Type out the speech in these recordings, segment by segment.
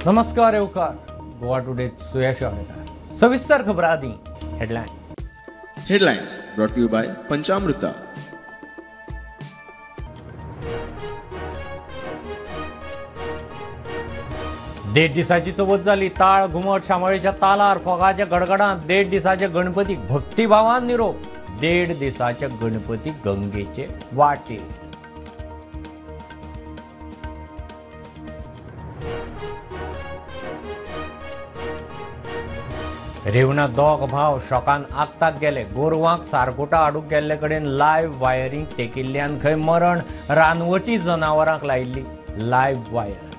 नमस्कार येवकार गोवा टुडे सुयश गावडेकर. सविस्तर खबर आदी headlines. Headlines brought to you by Panchamruta. देड दिसाची चवथ जाली. ताळ घुमट शामळेच्या तालार फोगाच्या गडगडांत देड दिसाचे गणपतीक भक्तिभावान निरोप. देड दिसाच्या गणपती गंगेचे वाटे. रेवणा दोग भाव शॉकान आगताक गेले. गोरवांक चारकुटा हाडूंक गेल्ले कडेन लायव्ह वायरींग तेकिल्ल्यान खंय मरण. रानवटी जनावरांक लायिल्ली लायव्ह वायर.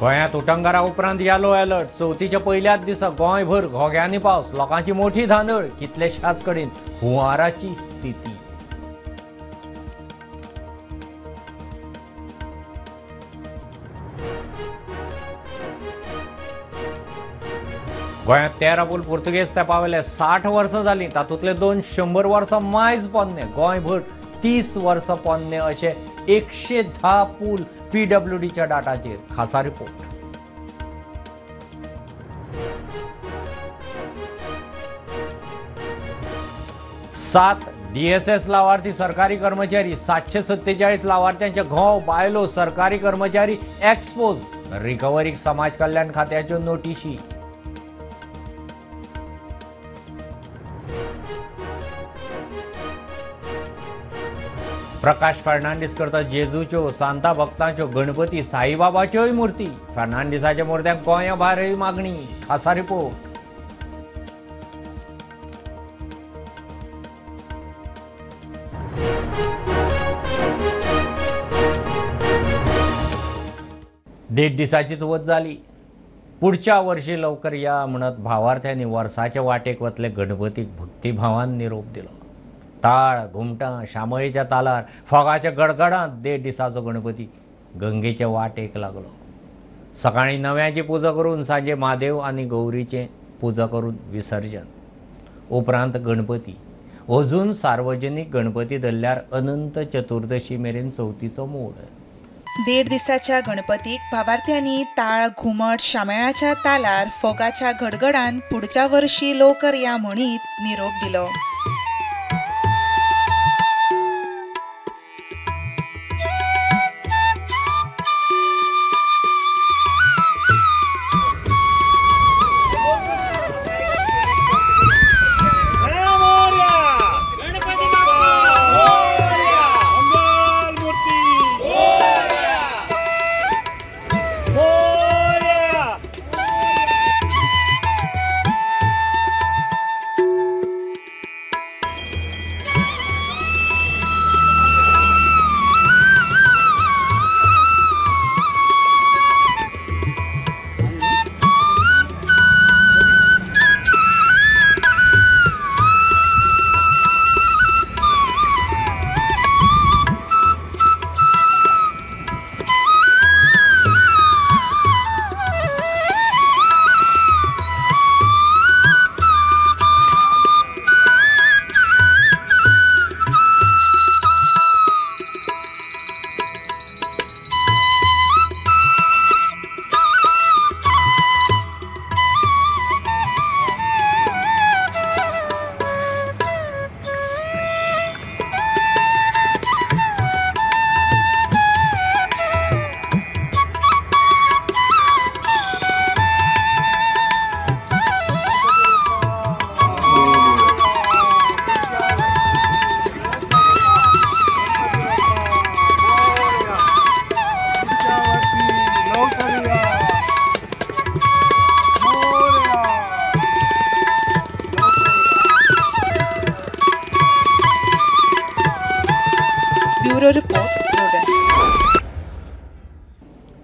गोंयांत उटंगारा उपरांत येलो अलर्ट. चवथीच्या पयल्याच दिसा गोंयभर घोग्यांनी पावस. लोकांची मोठी धांदळ. कितलेशाच कडेन हुंवाराची स्थिती. गोंयांत 13 पूल पुर्तुगेज तेंपावेले 60 वर्सां जालीं. तातूंतले 2 100 वर्सां मायज पोन्ने. गोंयभर 30 वर्सां पोन्ने अशे 110 पूल पीडब्ल्यूडीच्या डाटाचेर. खासा रिपोर्ट. सात डीएसएस लावार्थी सरकारी कर्मचारी. 747 लावार्थ्यांचे घोव बायलो सरकारी कर्मचारी एक्सपोज. रिकव्हरीक समाज कल्याण खात्याच्यो नोटिशी. प्रकाश फर्नांडीस करता जेजूच्यो, सांता भक्तांच्यो, गणपती साईबाबाच्योय मूर्ती. फर्नांडीसाच्या मूर्त्यांक गोंया भायरय मागणी. खासा रिपोर्ट. देड दिसाची चवथ जाली. पुढच्या वर्षी लवकर या म्हणत भावार्थ्यांनी वर्साच्या वाटेक वतले गणपतीक भक्तिभावान निरोप दिलो. ताळ घुमटां शामळेच्या तालार फोगाच्या गडगडांत देड दिसाचो गणपती गंगेच्या वाटेक लागलो. सकाळी नव्याची पुजा करून सांजे म्हादेव आनी गौरीचें पुजा करून विसर्जन. उपरांत गणपती अजून सार्वजनीक गणपती धरल्यार अनंत चतुर्दशी मेरेन चवथीचो मोड. देड दिसाच्या गणपतीक भावार्थ्यांनी ताळ घुमट शामेळाच्या तालार फोगाच्या गडगडान पुढच्या वर्षी लवकर या म्हणीत निरोप दिलो.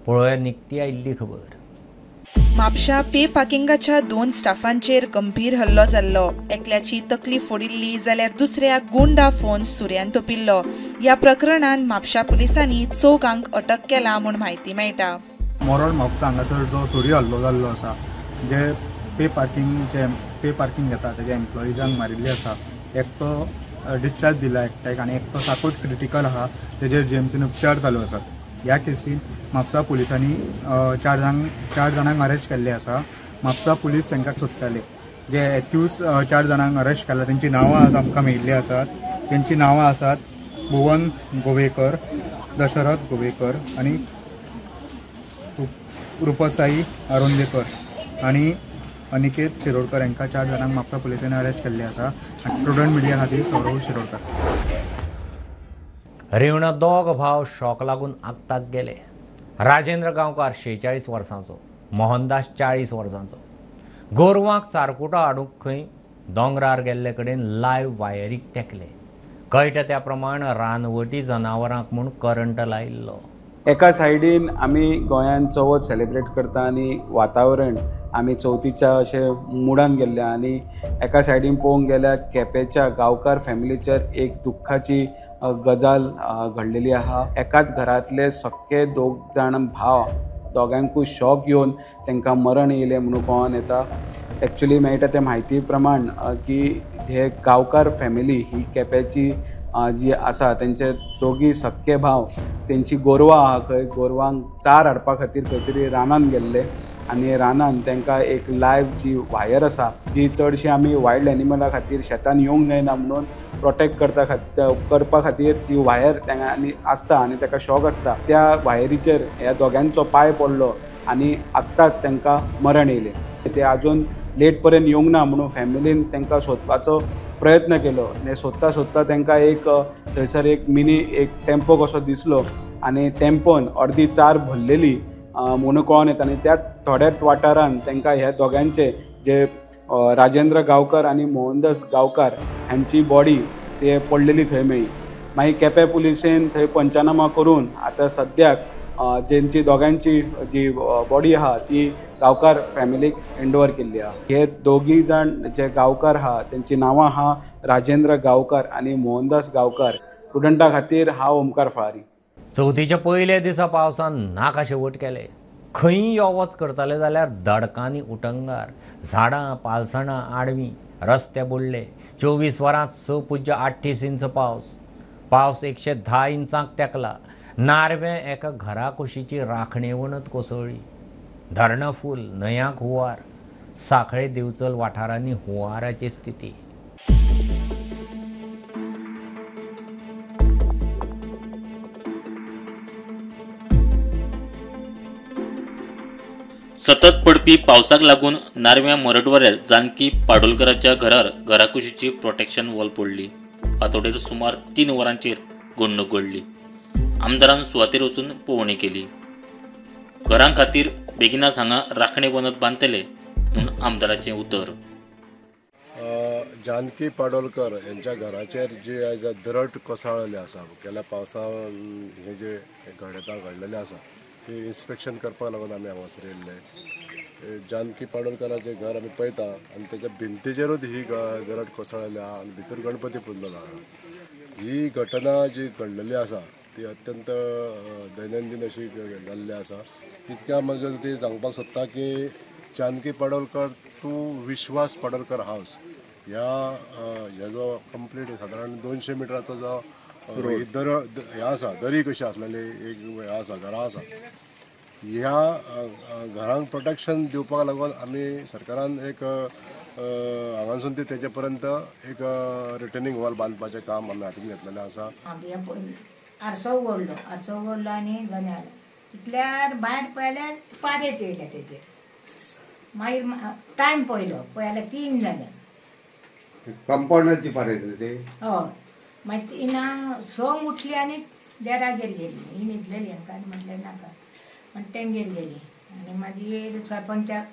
पळोवया निकती आयिल्ली खबर. म्हापशा पे पार्किंगाच्या 2 स्टाफांचेर गंभीर हल्लो जाल्लो. एकल्याची तकली फोडिल्ली जाल्यार दुसऱ्या गुंडा फोन सुऱ्यान तोपिल्लो. ह्या प्रकरणान म्हापशा पुलिसांनी 4 अटक केला म्हूण म्हायती मेळटा. मोरड म्हापसा हांगासर जो सुरी हल्लो जाल्लो आसा, जे पे पार्किंग घेता तेजे एम्प्लॉइजांक मारिल्ले आसा. एकटो डिस्चार्ज दिला एकट्याक आनी एकटो साकूच क्रिटिकल आहा, तेजेर जीएमसीन उपचार चालू आसात. ह्या केसीन म्हापसा पुलिसांनी चार जाणांक अरेस्ट केल्ले आसा. म्हापसा पुलीस तांकां सोदताले. जे एक्यूज 4 जाणांक अरेस्ट केला तेंची नांवां आज आमकां मेळिल्ली आसात. तेंची नांवां आसात भुवन गोवेकर, दशरथ गोवेकर आनी रुपसाई आरोंदेकर आनी अनिकेत शिरोडकर हांकां 4 जाणांक म्हापसा पुलिसांनी अरेस्ट केल्ले आसा. आनी प्रुडंट मिडिया खातीर सौरव शिरोडकर. रिवणा दोग भाव शॉक लागून आगताक गेले. राजेंद्र गांवकार 46 वर्सांचो, मोहनदास 40 वर्सांचो. गोरवांक चारकुटो हाडूंक खंय दोंगरार गेल्ले कडेन लायव्ह वायरीक तेकले. कळटा त्या प्रमाण रानवटी जनावरांक म्हूण करंट लायिल्लो. एका सायडीन आमी गोंयांत चवथ सेलिब्रेट करता आनी वातावरण आमी चवथीच्या अशें मुडान गेल्ले आनी एका सायडीन पळोवंक गेल्यार केपेंच्या गांवकार फॅमिलीचेर एक दुख्खाची गजाल घडलेली आहा. एकाच घरांतले सख्खे 2 जाण भाव दोगांकूय शॉक येवन तांकां मरण येयलें म्हणून कळोन येता. एक्चुली मेळटा ते म्हायती प्रमाण की हे गांवकार फॅमिली ही केपेंची जी आसा तेंचे दोगी सख्खे भाव तेंची गोरवां आहा खंय, गोरवांक चार हाडपा खातीर खंय तरी रानान गेल्ले आनी रानान तांकां एक लायव्ह जी वायर आसा जी चडशी आमी वायल्ड एनिमला खातीर शेतान येवंक जायना म्हणून प्रोटेक्ट करता करपा खातीर जी वायर तांकां आसता आनी ताका शॉक आसता, त्या वायरीचेर ह्या दोगांचो पांय पडलो आनी आत्ताच तांकां मरण येयलें. ते आजून लेट पर्यंत येवंक ना म्हणून फॅमिलीन तांकां सोदपाचो प्रयत्न केलो आनी सोदता सोदता तांकां एक थंयसर एक मिनी एक टेम्पो कसो दिसलो आनी टेम्पोन अर्दी चार भरलेली म्हणून कळोन येता आनी त्या थोड्याच वाठारान तांकां ह्या दोगांचे जे राजेंद्र गांवकर आनी मोहनदास गांवकार हांची बॉडी ते पडलेली थंय मेळ्ळी. मागीर केपें पुलिसेन थंय पंचनामा करून आतां सद्याक जेंची दोगांची जी बॉडी आहा ती गांवकार फॅमिलीक हँड ओवर केल्ली आहा. हे दोगी जाण जे गांवकार आहा तेंची नांवां आहा राजेंद्र गांवकार आनी मोहनदास गांवकार. स्टुडंटा खातीर हांव ओमकार फळारी. चवथीच्या पयल्या दिसा पावसान नाका शेवट केले. खंय यो वच करताले जाल्यार दडकांनी उटंगार, झाडां पालसणां आडवी, रस्ते बुडले. 24 वरांत 6.38 इंच पावस. पावस 110 इंचांक तेकला. नार्वे एका घरा कुशीची राखणे वणत कोसळ्ळी. धरणां फूल, न्हंयांक हुंवार. सांखळे दिवचल वाठारांनी हुंवाराची स्थिती. सतत पडपी पावसाक लागून नार्व्या मरडवाड्यार जानकी पाडोलकराच्या घरार घराकुशीची प्रोटेक्शन वॉल पडली. फांतोडेर सुमार 3 वरांचेर घडणूक घडली. आमदारान सुवातेर वचून पळोवणी केली. घरां खातीर बेगिनाच हांगा राखणे वनत बांदतले म्हूण आमदाराचें उतर. जानकी पाडोलकर यांच्या घराचेर जी आयज दरट कोसळ्ळेली आसा, गेल्या पावसान हे जे घडता घडलेले आसा ती इन्स्पेक्शन करपाक लागून आमी हांगासर येयल्ले. जानकी पाडोलकराचें घर आमी पळयता आनी तेच्या भिंतीचेरूच ही दरट कोसळ्ळेली आहा आनी भितर गणपती पुजलेलो आहा. ही घटना जी घडलेली आसा ती अत्यंत दैनंदीन अशी जाल्ली आसा. तितक्या मजगतीं ती सांगपाक सोदता की जानकी पाडोलकर टू विश्वास पाडोलकर हावस ह्या ह्या जो कंप्लीट सादारण 200 मिटराचो जो दर ह्या आसा, दरी कशी आसलेली एक हें आसा, घरां आसा. ह्या घरांक प्रोटेक्शन दिवपाक लागून आमी सरकारान एक हांगासून ते तेजे पर्यंत एक रिटर्निंग वॉल बांदपाचें काम आमी हातीन घेतलेलें आसा. आरसो उगडलो, आरसो उगडलो आनी गन्यार तितल्यार भायर पळयल्यार पारेत येयल्या तेजेर. मागीर टायम पळयलो, पळयल्यार 3 जाले. कंपाउंडाची पारेत ते? हय. मागीर 3 6 उठली आनी देरागेर गेली. ही न्हिदलेली हांकां आनी म्हटलें नाका म्हण तेंगेर गेली आनी मागीर सरपंचाक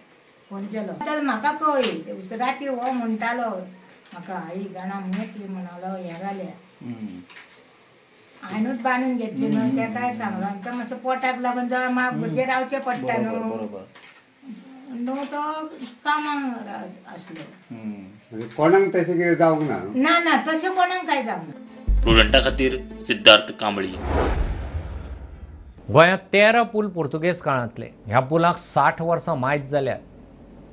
फोन केलो. आतां म्हाका कळ्ळी राती हो म्हणटालो म्हाका, आई जाणा मुगे ती म्हणालो हें जालें हांवेनूच बांदून घेतली न्हू, तेकाय सांगलो. आनी तो मातसो पोटाक लागून जाल्यार म्हाका भुरगें रावचें पडटा न्हू, न्हू तो कामाक आसलो. कोणाक तशें कितें जावंक ना? ना ना, तशें कोणाक कांय जावंक ना. प्रुडंटा खातीर सिद्धार्थ कांबळी. गोंयांत 13 पूल पुर्तुगेज काळांतले. ह्या पुलाक 60 वर्सां मायत जाल्यात.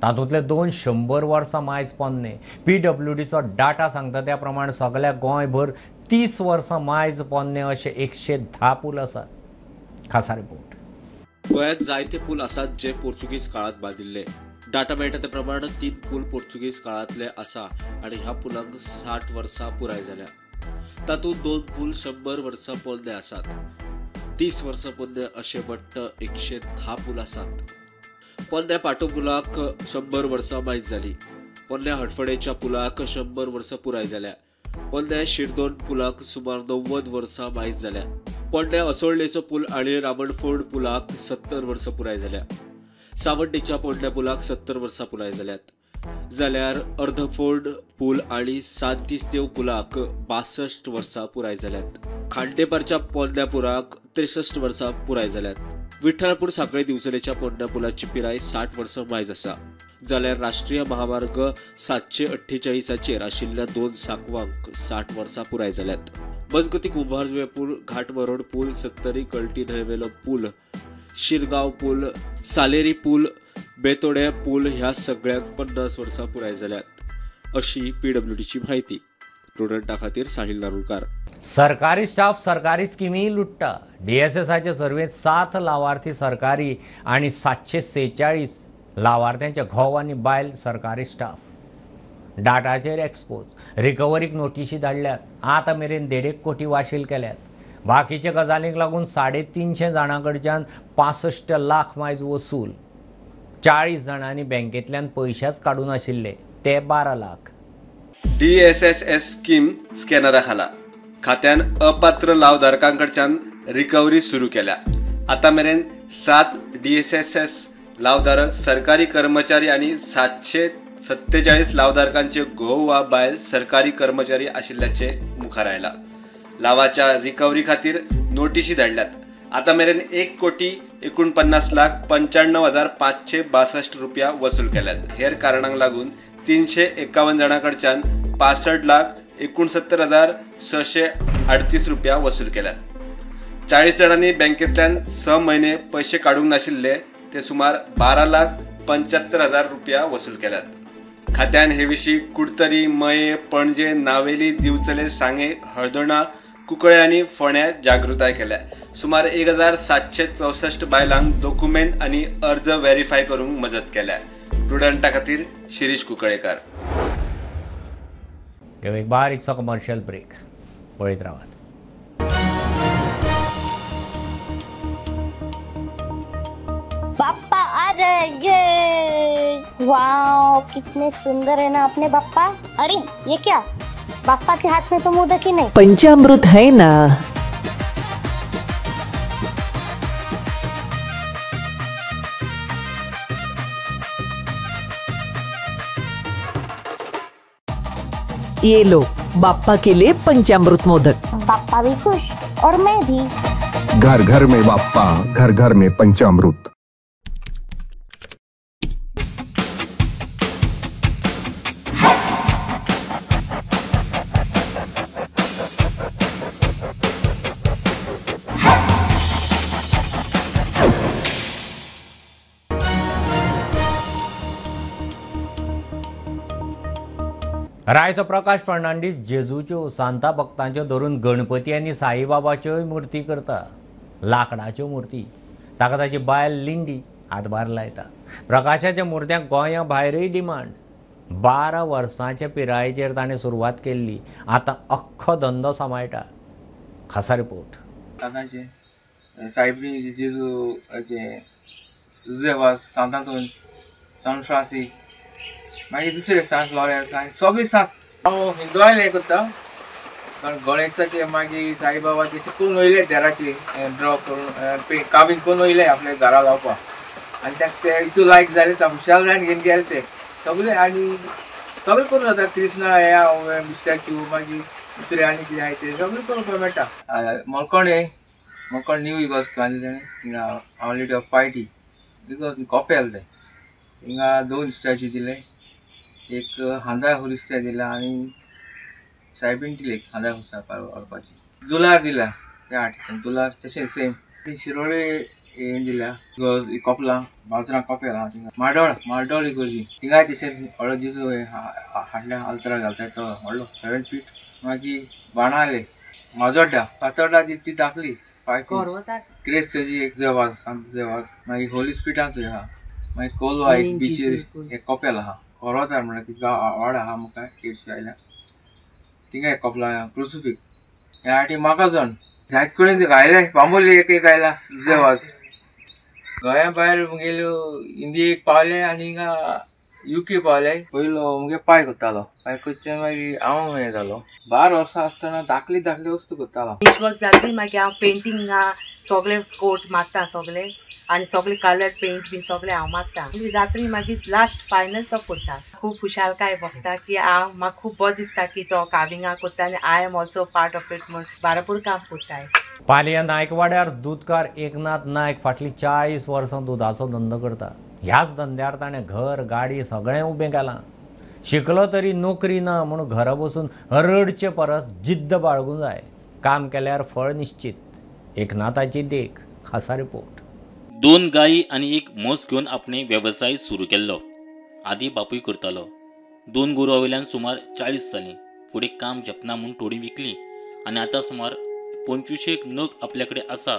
तातूंतले 2 100 वर्सां मायज पोन्ने. पीडब्ल्यूडीचो डाटा सांगता त्या प्रमाण सगळ्या गोंयभर 30 वर्सां मायज पोन्ने अशे 110 पूल आसात. खासा रिपोर्ट. गोंयांत जायते पूल आसात जे पोर्चुगीज काळांत बांदिल्ले. डाटा मेळटा ते प्रमाण 3 पूल पोर्चुगीज काळांतले आसा आनी ह्या पुलांक 60 वर्सां पुराय जाल्या. तातूंत 2 पूल 100 वर्सां पोन्ने आसात. 30 वर्सां पोन्ने अशे वट्ट 110 पूल आसात. पोन्न्या पाटो पुलाक 100 वर्सां मायज जाली. पोन्न्या हटफडेच्या पुलाक 100 वर्सां पुराय जाल्या. पोन्न्या शिरदोन पुलाक सुमार 90 वर्सां मायज जाल्या. पोन्न्या असोळणेचो पूल आनी रामणफोंड पुलाक 70 वर्सां पुराय जाल्या. सावड्डेच्या पोन्न्या पुलाक 70 वर्सां पुराय जाल्यात. जाल्यार अर्धफोंड पूल आनी सांतिस्तेव पुलाक 62 वर्सां पुराय जाल्यात. खांडेपारच्या पोन्न्या पुलाक 63 वर्सां पुराय जाल्यात. विठ्ठलपूर सांखळे दिवचलेच्या पोन्न्या पुलाची पिराय 60 वर्सां मायज आसा. जाल्यार राष्ट्रीय महामार्ग 748 आशिल्ल्या 2 सांकवांक 60 वर्सां पुराय जाल्यात. मजगती कुंभारजुवें पूल, घाटमरोड पूल, सत्तरी कळटी न्हंयवेलो पूल, शिरगांव पूल, सालेरी पूल, बेतोडे पूल ह्या सगळ्यांक 50 वर्सां पुराय जाल्यात अशी पीडब्ल्यूडीची म्हायती. प्रुडंटा खातीर साहिल नारुलकार. सरकारी स्टाफ सरकारी स्किमी लुट्टा. डीएसएसआयचे सर्वेंत 7 लावार्थी सरकारी आनी 746 लावार्थ्यांचे घोव आनी बायल सरकारी स्टाफ. डाटाचेर एक्सपोज. रिकवरीक नोटिशी धाडल्यात. आतां मेरेन 1.5 कोटी वाशील केल्यात. बाकीच्या गजालींक लागून 350 जाणां कडच्यान 65 लाख मायज वसूल. 40 जाणांनी बँकेंतल्यान पयशेच काडून आशिल्ले ते 12 लाख. डीएसएसएस स्कीम स्कॅनरा खाला खात्यान अपात्र लावधारकांकडच्यान रिकव्हरी सुरू केल्या. आतां मेरेन 7 डीएसएसएस लावधारक सरकारी कर्मचारी आनी 747 लावधारकांचे घोव वा बायल सरकारी कर्मचारी आशिल्ल्याचे मुखार आयला. लावाच्या रिकव्हरी खातीर नोटिशी धाडल्यात. आतां मेरेन 1,49,95,562 रुपया वसूल केल्यात. हेर कारणांक लागून 351 जाणां कडच्यान 65,69,638 रुपया वसूल केल्यात. 40 जाणांनी बँकेंतल्यान 6 म्हयने पयशे काडूंक नाशिल्ले ते सुमार 12,75,000 रुपया वसूल केल्यात. खात्यान हे विशीं कुडतरी, मये, पणजे, नावेली, दिवचले, सांगे, हळदोणा, कुंकळे आनी फोंड्या जागृताय केल्या. सुमार 1764 बायलांक दोकुमेंत आनी अर्ज व्हेरीफाय करूंक मजत केल्या. प्रुडंटा खातीर शिरीष कुंकळेकार. एक बारीकसो कमर्शियल ब्रेक. पळयत रावात. बाप्पा आ रहे, ये वाओ कितने सुंदर है ना अपने बाप्पा. अरे ये क्या, बाप्पा के हाथ में तो मोदक ही नहीं. पंचामृत है ना. ये लो बाप्पा के लिए पंचामृत मोदक. बाप्पा भी खुश और मैं भी. घर घर में बाप्पा, घर घर में पंचामृत. रायचो प्रकाश फर्नांडीस जेजूच्यो, सांता भक्तांच्यो धरून गणपती आनी साईबाबाच्योय मूर्ती करता. लाकडाच्यो मूर्ती. ताका ताची बायल लिंडी हातभार लायता. प्रकाशाच्या मुर्त्यांक गोंया भायरय डिमांड. 12 वर्सांच्या पिरायेचेर ताणें सुरवात केल्ली. आतां अख्खो धंदो सांबाळटा. खासा रिपोर्ट. तांचे सायबी जेजू जुजेवास, सांतांतून, सान फ्रांसीस, मागीर दुसरे सांत लॉरेन्स आनी सगळे सांत. हांव हिंदू आयले करता कारण गणेशाचे मागीर साईबाबाचे अशें करून वयले देराचे ड्रॉ करून कावींग करून वयले आपल्या घरा लावपाक आनी ताका ते इतू लायक जाले खुशाल जावन घेवन गेले ते सगळे. आनी सगळें करूं जाता. कृष्णा हे स्टॅच्यू मागीर दुसरे आनी कितें आहाय ते सगळें करूंक मेळटा. मलकणे मलकण न्यू इगर्ज बांदले ताणें थिंगा our lady of piety because कॉपेल तें थिंगा 2 स्टॅच्यू दिले. एक हांदा हुरिस्त्या दिला आनी सायबीन दिले एक हांदा हुसा व्हरपाची. दुलार दिला त्या आर्टिसान दुलार तशें सेम. शिरोळे हें दिल्या कपलां बाजरां कपेल आहा थिंगा माडोळ माडोळ इगर्जी थिंगाय तशेंच हळदीचो हाडल्या आल्तरा घालता तो व्हडलो 7 फीट. मागीर बाणाले माजोड्डा फातोड्डा दिली ती धाकली 5 इंच. क्रेस्ताची एक जेवाज सांत जेवाज. मागीर होली स्पिरिटांतूय आहा. मागीर कोलवा एक बिचीर एक कपेल आहा. कोरवतार म्हणल्यार ती गांव वाड आहा मुखार केरशी आयल्या थिंगा एक कपला आहा क्रुसिफिक्स. ह्या फाटी म्हाका जायत कडेन आयले बांबोली एक एक आयला जेवाज. गोंया भायर मुगेल्यो इंडियेक पावले आनी हिंगा युके पावले. पयलो मुगे पांय करतालो, पांय करचे मागीर हांव हें जालो. 12 वर्सां आसतना धाकली धाकली वस्तू करतालो. विश्वास जातली मागीर हांव पेंटिंगा सगळे कोट मारता सगळे आनी सगळे कलर पेंट बीन सगळे हांव मारता. जात्री मागीर लास्ट फायनल तो करता. खूब खुशालकाय भोगता की हांव म्हाका खूब बरें दिसता की तो कार्विंगा करता आनी I am also part of it म्हूण बारापूर काम करताय. पालया नायकवाड्यार दुदकार एकनाथ नायक फाटलीं 40 वर्सां दुदाचो धंदो करता. ह्याच धंद्यार ताणें घर गाडी सगळें उबें केलां. शिकलो तरी नोकरी ना म्हूण घरा बसून रडचे परस जिद्द बाळगूंक जाय. काम केल्यार फळ निश्चित. एकनाथाची देख खासा रिपोर्ट. 2 गायी आनी एक म्हस घेवन आपणे वेवसाय सुरू केल्लो. आदी बापूय करतालो. 2 गोरवां वयल्यान सुमार 40 जालीं. फुडें काम जपना म्हूण थोडीं विकलीं आनी आतां सुमार 25 नग आपल्या कडेन आसा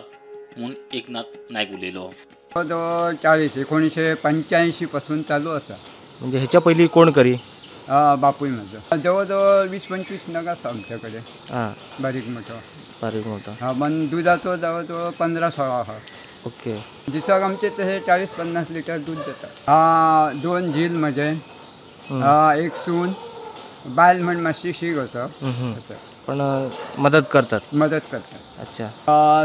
म्हूण एकनाथ नायक उलयलो. जवळ 40 1985 पासून चालू आसा. म्हणजे ह्याच्या पयलीं कोण करी? बापूय म्हजो. जवळ जवळ 20-25 नग आसा आमच्या कडेन. बारीक मोठो बारीक मोठो. हा, पण दुधाचो जवळ जवळ 15-16 आहा. ओके. दिसाक आमचे तशें 40-50 लिटर दूद जाता. हा, 2 झील म्हजे, एक सून, बायल म्हण मातशी शीक आसा. पण मदत करतात. मदत करतात. अच्छा.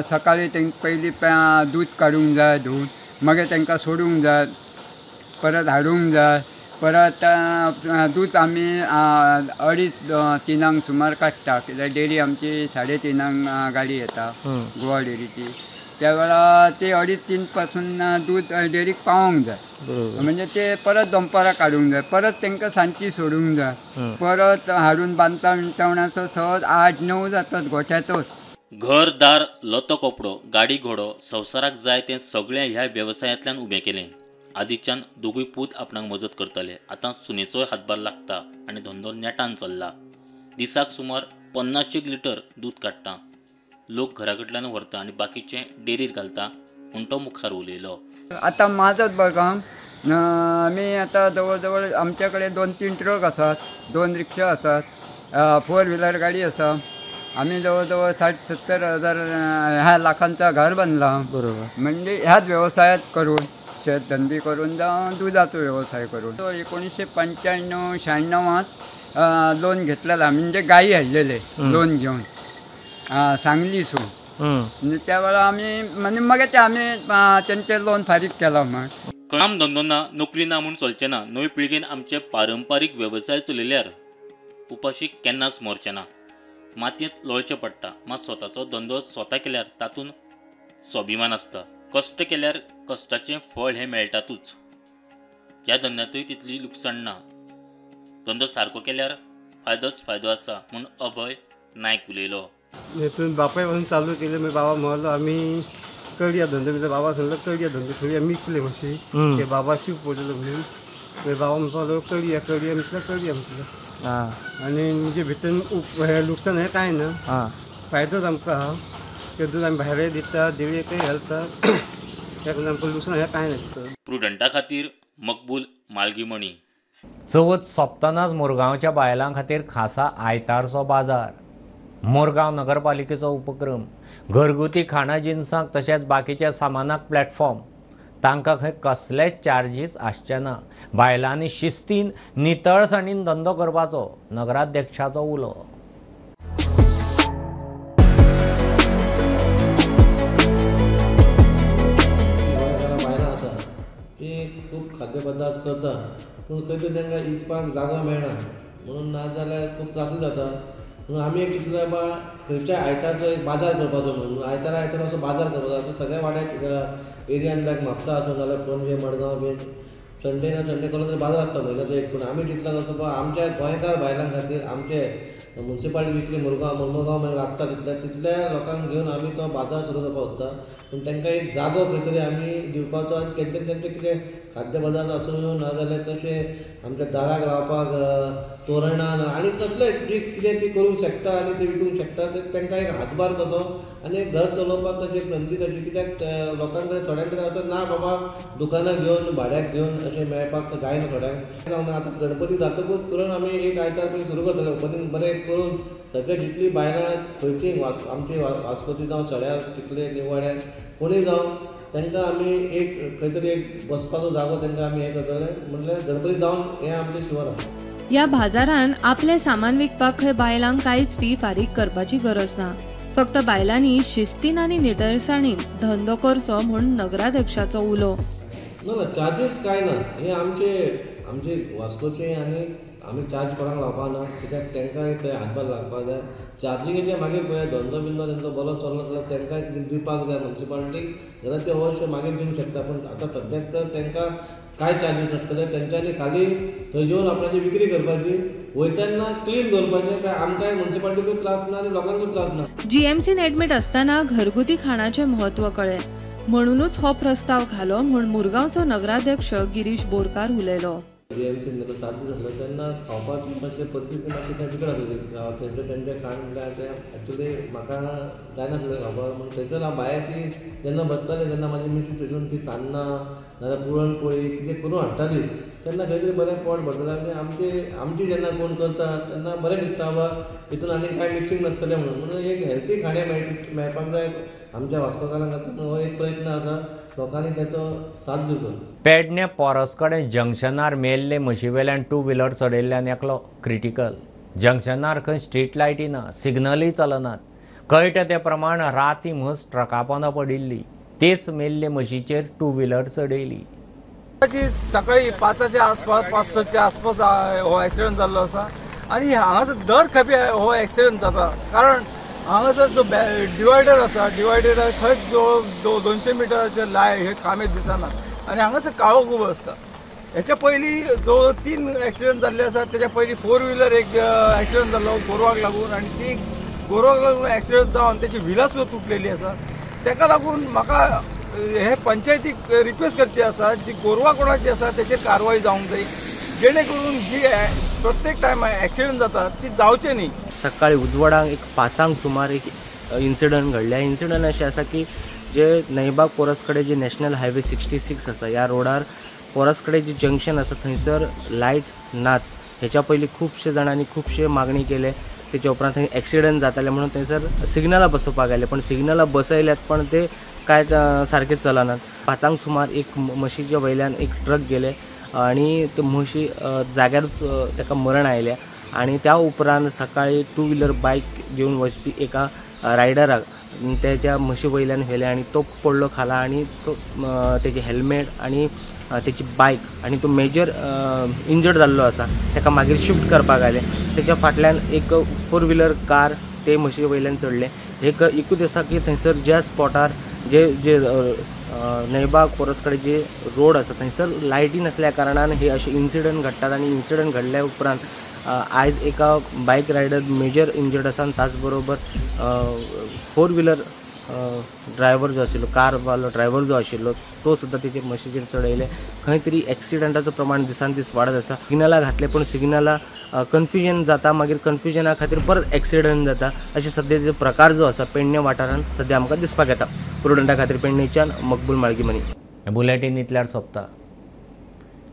सकाळी तांकां पयलीं दूद काडूंक जाय धुवन, मागीर तांकां सोडूंक जाय, परत हाडूंक जाय, परत दूद आमी 2:30-3 सुमार काडटा. कित्याक डेरी आमची 3:30 गाडी येता गोवा डेरीची. त्या वेळार ते 3:30 पासून दूद डेरीक पावोंक जाय. म्हणजे ते परत दनपारां काडूंक जाय, परत तांकां सांजची सोडूंक जाय, परत हाडून बांदता म्हणटा म्हणसर सहज 8-9 जातात गोठ्यांतच. घर दार लतो कपडो गाडी घोडो संवसाराक जाय तें सगळें ह्या वेवसायांतल्यान उबें केलें. आदीच्यान दोगूय पूत आपणाक मजत करताले. आतां सुनेचोय हातभार लागता आनी धंदो नेटान चल्ला. दिसाक सुमार 50 लिटर दूद काडटा. लोक घरा कडल्यान व्हरता आनी बाकीचें डेरीर घालता म्हूण तो मुखार उलयलो. आतां म्हाजोच बघा, आमी आतां जवळ जवळ आमच्या कडेन 2-3 ट्रक आसात, 2 रिक्षा आसात, 4 व्हिलर गाडी आसा. आमी जवळ जवळ 60-70 हजार ह्या लाखांचा घर बांदला. बरोबर. म्हणजे ह्याच वेवसायात करून, शेत धंदे करून जावं दुधाचो वेवसाय करून. तो 1995-96 लोन घेतलेला, म्हणजे गायी हाडलेले लोन घेवन सांगलीसून. म्हणजे त्या वेळार आमी म्हणजे मागीर ते आमी तेंचे लोन फारीक केला. म्हण काम धंदो ना नोकरी ना म्हूण चलचें ना. नवे पिळगेन आमचे पारंपारीक वेवसाय चलयल्यार उपाशी केन्नाच मरचें ना. मातयेंत लोळचें पडटा, मात स्वताचो धंदो स्वता केल्यार तातूंत स्वाभिमान आसता. कश्ट केल्यार कश्टाचें फळ हें मेळटातूच. ह्या धंद्यांतूय तितली लुकसाण ना. धंदो सारको केल्यार फायदोच फायदो आसा म्हूण अभय नायक उलयलो. हेतून बापाय पासून चालू केले. मागीर बाबा म्हणलो आमी करया धंदो. म्हणजे बाबा सांगलो करया धंदो, थोडी आमी विकले मातशी. ते बाबा शिव पडलेलो म्हणून मागीर बाबा म्हणपाक लागलो करया करया म्हटलं करया म्हटलं. आनी म्हणजे भितर हें लुकसाण हें कांय ना, फायदोच आमकां आहा. ते दूद आमी भायरय दिता, देवळेकय घालता, ताका आमकां लुकसाण हें कांय ना भितर. प्रुडंटा खातीर मकबूल मालगीमणी. चवथ सोंपतनाच मुरगांवच्या बायलां खातीर खासा आयतारचो बाजार. मुरगांव नगरपालिकेचो उपक्रम. घरगुती खाणां जिनसांक तशेंच बाकीच्या सामानाक प्लॅटफॉर्म. तांकां खंय कसलेच चार्जीस आसचे ना. बायलांनी शिस्तीन नितळसाणीन धंदो करपाचो नगराध्यक्षाचो उलो. बायलां आसा ती खूब खाद्यपदार्थ करता, पूण खंय तरी तांकां विकपाक जागो मेळना म्हणून नाजाल्यार खूब त्रासूय जाता. म्हणून आमी एक चिंतलें बाबा खंयच्या आयतारचो एक बाजार करपाचो म्हणून. आयतारा आयतारा असो बाजार करपाचो. आतां सगळ्या वाड्याक एरियान लायक म्हापसा आसूं नाजाल्यार पणजे मडगांव बीन संडे ना संडे कसलो तरी बाजार आसता म्हयन्याचो एक. पूण आमी चिंतलां कसो बाबा आमच्या गोंयकार बायलां खातीर, आमचे मुन्सिपालिटी जितली मुरगांव मर्मगांव मेरेन लागता तितल्या तितल्या लोकांक घेवन आमी तो बाजार सुरू करपाक सोदता. पूण तांकां एक जागो खंय तरी आमी दिवपाचो आनी तेंच्यांनी तेंचे कितें खाद्य पदार्थ आसूं नाजाल्यार कशें आमच्या दाराक लावपाक तोरणां आनी कसले जी कितें ती करूंक शकता आनी ती विकूंक शकता तांकां एक हातभार कसो आनी एक घर चलोवपाक कशी एक संदी कशी. कित्याक लोकां कडेन थोड्यां कडेन असो ना बाबा दुकानां घेवन भाड्याक घेवन अशें मेळपाक जायना थोड्यांक. आतां गणपती जातकूच तुरंत आमी एक आयतार पयलीं सुरू करतले ओपनींग बरें करून सगळे जितली बायलां खंयची आमची वास्कोची जावं सड्यार चिखले निवाड्यार कोणूय जावं तांकां आमी एक खंय तरी एक बसपाचो जागो तांकां आमी हें करतले म्हणल्यार गणपती जावन हें आमचें शिवर आसा. ह्या बाजारान आपलें सामान विकपाक खंय बायलांक कांयच फी फारीक करपाची गरज ना. फक्त बायलांनी शिस्तीन आनी नितळसाणीन धंदो करचो म्हूण नगराध्यक्षाचो उलो. ना ना चार्जीस कांय ना, हे आमचे आमचे वास्कोचे आनी आमी चार्ज कोणाक लावपाक ना कित्याक तांकां एक हातभार लागपाक जाय. चार्जिंगेचे मागीर पळय धंदो बिंदो तेंचो बरो चल्लो जाल्यार तांकां दिवपाक जाय मुन्सिपालिटीक, जाल्यार ते अवश्य मागीर दिवंक शकता. पूण आतां सद्याक तर तांकां कांय चार्जीस नासतले, तेंच्यांनी खाली थंय येवन आपणाची विक्री करपाची, वयतना क्लीन दवरपाचें, काय आमकांय मुन्सिपालिटीकूय त्रास ना आनी लोकांकूय त्रास ना. जीएमसीन एडमीट आसतना घरगुती खाणाचें म्हत्व कळ्ळें म्हणूनच हो प्रस्ताव घालो म्हूण मुरगांवचो नगराध्यक्ष गिरीश बोरकार उलयलो. जीएमसीन जेन्ना 7 दीस आसलो तेन्ना खावपाची मातशी परिस्थिती मातशी तें बिकट आसली. थंयसर तेंचें खाण म्हणल्यार तें एक्चुली म्हाका जायनासलें खावपाक, म्हूण थंयसर हांव भायर ती जेन्ना बसताले तेन्ना म्हाजी मिसीस थंयसून ती सान्नां नाजाल्यार पुरण पोळी कितें करून हाडटाली तेन्ना खंय तरी बरें पोट भरतालें. आनी आमची जेन्ना कोण करता तेन्ना बरें दिसता बाबा तितून आनी कांय मिक्सींग नासतलें म्हणून. म्हणून एक हेल्थी खाणें मेळपाक जाय आमच्या वास्कोकारांक खातीर हो एक प्रयत्न आसा, लोकांनी तेचो साथ दिवचो. पेडणे पोरस कडेन जंक्शनार मेल्ले म्हशी वेल्यान टू व्हिलर चडयल्ल्यान एकलो क्रिटिकल. जंक्शनार खंय स्ट्रीट लायटी ना, सिग्नलय चलनात. कळटा ते प्रमाण राती म्हस ट्रका पोंदा पडिल्ली, तेच मेल्ले म्हशीचेर टू व्हिलर चडयली. सकाळी 5च्या आसपास 5-6च्या आसपास हो एक्सिडंट जाल्लो आसा आनी हांगासर दर खेपे हो एक्सिडंट जाता. कारण हांगासर जो डिवायडर आसा, डिवायडर खंयच 200 मिटराचे लाय हे कामेच दिसना आनी हांगासर काळो खूब आसता. हेच्या पयलीं जो 3 एक्सिडंट जाल्ले आसा तेच्या पयलीं 4 व्हिलर एक एक्सिडंट जाल्लो गोरवाक लागून आनी ती गोरवाक लागून एक्सिडंट जावन तेची व्हिलां सुद्दां तुटलेली आसा. तेका लागून म्हाका हे पंचायतीक रिक्वेस्ट करची आसा जी गोरवां कोणाची आसा तेचेर कारवाय जावंक जाय, जेणे करून जी प्रत्येक टायमार एक्सिडंट जाता ती जावचे न्ही. सकाळी उजवाडाक एक 5 सुमार एक इन्सिडंट घडले. इन्सिडंट अशें आसा की जे नईबाग पोरस कडेन जे नॅशनल हायवे 66 आसा ह्या रोडार पोरस कडेन जे जंक्शन आसा थंयसर लायट नाच. हेच्या पयलीं खुबशे जाणांनी खुबशे मागणी केले, तेच्या उपरांत थंय एक्सिडंट जाताले म्हणून थंयसर सिग्नलां बसोवपाक आयले, पण सिग्नलां बसयल्यात पण ते काय सारके चलनात. 5 सुमार एक म्हशीच्या वयल्यान एक ट्रक गेले आनी ते म्हशी जाग्यार ताका मरण आयलें. आनी त्या उपरांत सकाळी टू व्हिलर बायक घेवन वचपी एका रायडराक त्याच्या म्हशी वयल्यान व्हेलें आनी तो पडलो खाला आनी तो तेजें हेल्मेट आनी तेची बायक आनी तो मेजर इंजर्ड जाल्लो आसा ताका मागीर शिफ्ट करपाक आयलें. तेच्या फाटल्यान एक 4 व्हिलर कार ते म्हशी वयल्यान चडलें. हे एकूच आसा की थंयसर ज्या स्पॉटार जे जे नईबाग पोरस कडेन जे रोड आसा थंयसर लायटी नासल्या कारणान हे अशे इन्सिडंट घडटात आनी इन्सिडंट घडल्या उपरांत आयज एका बायक रायडर मेजर इंजर्ड आसा आनी त्याच बरोबर 4 व्हिलर ड्रायव्हर जो आशिल्लो, कारवालो ड्रायव्हर जो आशिल्लो तो सुद्दां तेजे म्हशीचेर चडयले. खंय तरी एक्सिडंटाचो प्रमाण दिसान दीस वाडत आसा. सिग्नलां घातले पूण सिग्नलां कन्फ्युजन जाता, मागीर कन्फ्युजना खातीर परत एक्सिडंट जाता. अशे सद्या जे प्रकार जो आसा पेडणे वाठारांत सद्या आमकां दिसपाक येता. प्रुडंटा खातीर पेडणेच्यान मकबूल माळगीमनी. बुलेटीन इतल्यार सोंपता.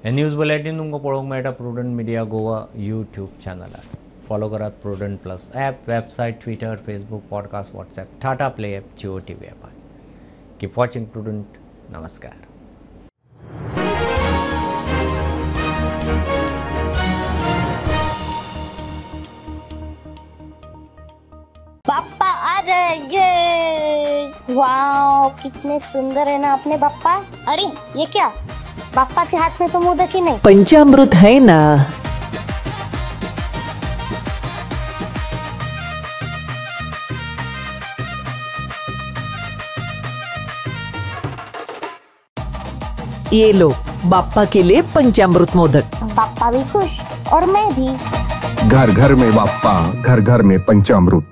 हे न्यूज बुलेटीन तुमकां पळोवंक मेळटा प्रुडंट मिडिया गोवा यूट्यूब चॅनलार. फॉलो करात Prudent plus app, website, Twitter, Facebook, podcast, WhatsApp, Tata Play app, Jio TV ॲपार. Keep watching prudent. नमस्कार. बाप्पा आ रहे, ये वाओ कितने सुंदर है ना अपने बाप्पा. अरे ये क्या, बाप्पा के हाथ में तो मोदक ही नहीं, पंचामृत है ना. ये लो बाप्पा के लिए पंचामृत मोदक. बाप्पा भी खुश और मैं भी. घर घर में बाप्पा, घर घर में पंचामृत।